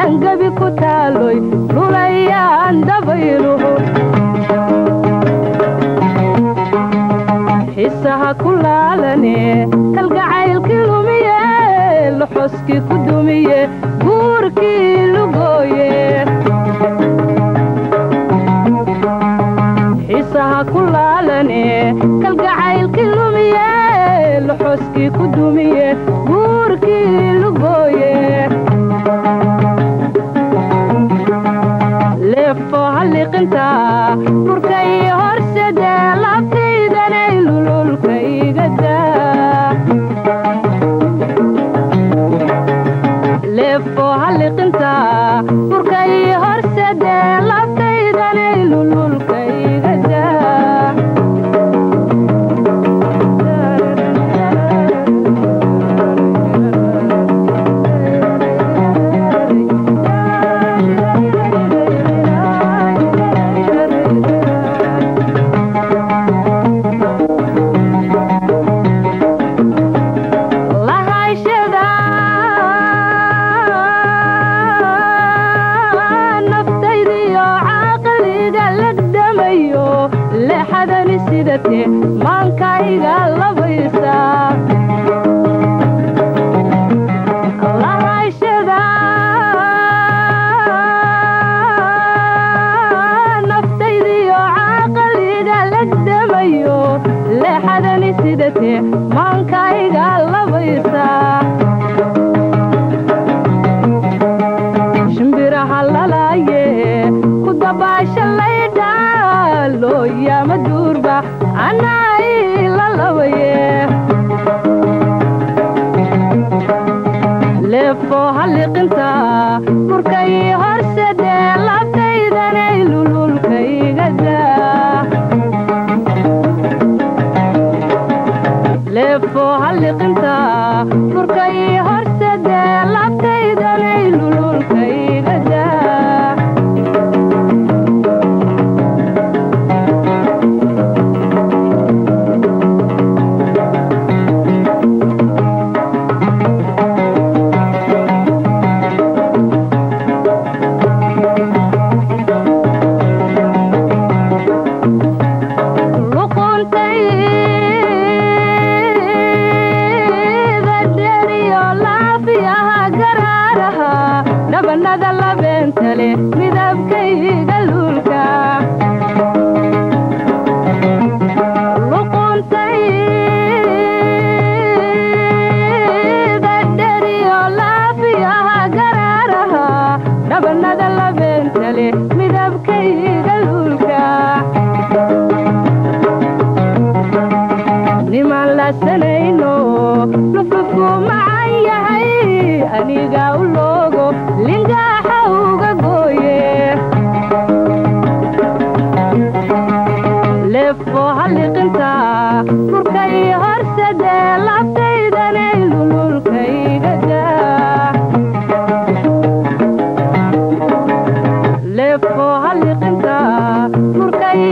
Gabi ku taaloy lulayaan dabayluhu xiisaha ku laalane kalgacaylkii lumiye loxoskii ku dumiye guurkii lugooye xiisaha ku laalane kalgacaylkii lumiye loxoskii ku dumiye guurkii lugooye leefo halliqinta burkay horsede laabtaydanay lululka igadaa leefo halliqinta burkay horsede laabtaydanay lululka igadaa. Lahayshada naftaydiyo caqliga lagdamayo leexadani sidate maankayga labaysa lahayshada naftaydiyo caqliga lagdamayo leexadani sidate maankayga labaysa shimbiraha lalaaye ku dabaasha laydha looyama duurba anaa ila labaye leefo halliqinta burkay horsede laabtaydanay lululka igadaa leefo halliqinta burkay horsede laabtaydanay lululka igadaa. Luquntayda dheriyo laafiyaha garaaraha dhabanada labeentale midabkayga luulka luquntayda dheriyo laafiyaha garaaraha dhabanada labeentale midabkayga luulka niman lasanayno luflufku macan yahay aniga u loogo lingaaxa uga gooye leefo halliqinta burkay horsede laabtaydanay lululka igadaa leefo halliqinta burkay.